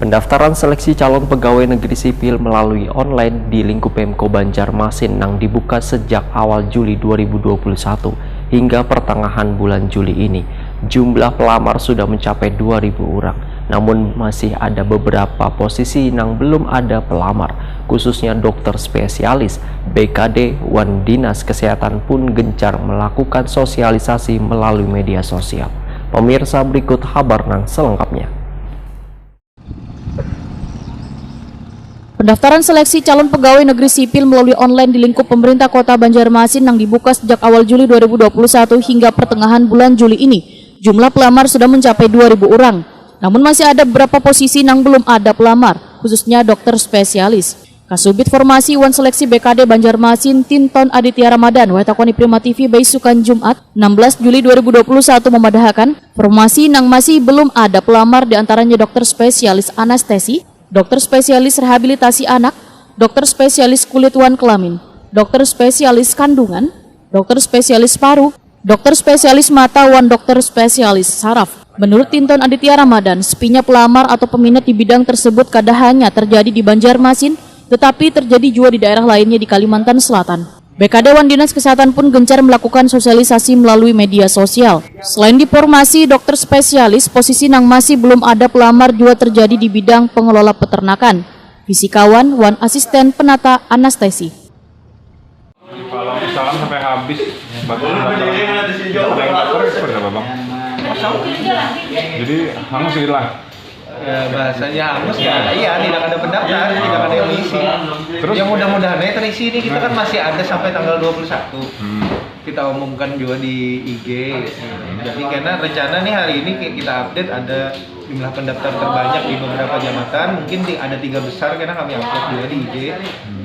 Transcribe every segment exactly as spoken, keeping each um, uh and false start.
Pendaftaran seleksi calon pegawai negeri sipil melalui online di lingkup Pemko Banjarmasin nang dibuka sejak awal Juli dua ribu dua puluh satu hingga pertengahan bulan Juli ini. Jumlah pelamar sudah mencapai dua ribu orang, namun masih ada beberapa posisi nang belum ada pelamar, khususnya dokter spesialis. B K D wan Dinas Kesehatan pun gencar melakukan sosialisasi melalui media sosial. Pemirsa, berikut habar nang selengkapnya. Pendaftaran seleksi calon pegawai negeri sipil melalui online di lingkup pemerintah Kota Banjarmasin nang dibuka sejak awal Juli dua ribu dua puluh satu hingga pertengahan bulan Juli ini. Jumlah pelamar sudah mencapai dua ribu orang. Namun masih ada beberapa posisi nang belum ada pelamar, khususnya dokter spesialis. Kasubit Formasi wan Seleksi B K D Banjarmasin, Tinton Aditya Ramadan, wayah takoni Prima T V baisukan Jumat, enam belas Juli dua ribu dua puluh satu, memadahakan formasi nang masih belum ada pelamar, di antaranya dokter spesialis anestesi, dokter spesialis rehabilitasi anak, dokter spesialis kulit wan kelamin, dokter spesialis kandungan, dokter spesialis paru, dokter spesialis mata, wan dokter spesialis saraf. Menurut Tinton Aditya Ramadan, sepinya pelamar atau peminat di bidang tersebut kada hanya terjadi di Banjarmasin, tetapi terjadi juga di daerah lainnya di Kalimantan Selatan. B K D wan Dinas Kesehatan pun gencar melakukan sosialisasi melalui media sosial. Selain di formasi dokter spesialis, posisi nang masih belum ada pelamar juga terjadi di bidang pengelola peternakan, fisikawan, wan asisten penata anestesi. Kalau misalkan sampai habis batu pendaftaran, tidak ada yang daftar, itu berapa, Bang? Jadi hangus gitu lah. Ya, bahasanya hangus ya, iya, tidak ada pendaftar, tidak ada yang mengisi. Terus? Ya, mudah-mudahan aja terisi ini, kita kan masih ada sampai tanggal dua puluh satu. Hmm. Kita umumkan juga di I G. Jadi karena rencana nih hari ini ki- kita update ada jumlah pendaftar terbanyak di beberapa jabatan, mungkin ti- ada tiga besar karena kami upload juga di I G.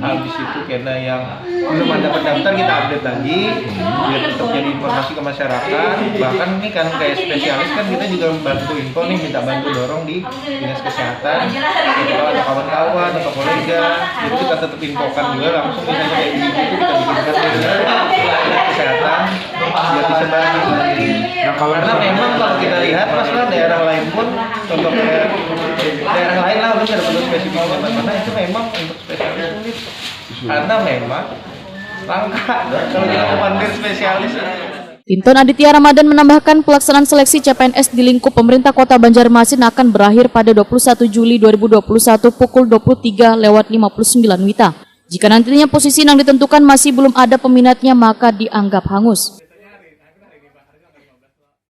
Habis itu karena yang belum ada pendaftar kita update lagi biar tetap jadi informasi ke masyarakat. Bahkan ini kan kayak spesialis kan kita juga bantu info nih, minta bantu dorong di dinas kesehatan. Jadi kalau ada kawan-kawan atau kolega, jadi kita tetap infokan juga langsung, misalnya kayak gini gitu kita bikinkan di dinas kesehatan biar disebar. Nah, kalau Karena memang kalau kita lihat, masalah daerah lain pun, contoh kayak daerah lain lah, lu nggak perlu spesifik tempat mana, itu memang untuk spesialis sulit. Karena memang langka kalau kita memanggil spesialis. Tinton Aditya Ramadan menambahkan, pelaksanaan seleksi C P N S di lingkup pemerintah Kota Banjarmasin akan berakhir pada dua puluh satu Juli dua ribu dua puluh satu pukul dua puluh tiga lewat lima puluh sembilan wita. Jika nantinya posisi yang ditentukan masih belum ada peminatnya, maka dianggap hangus.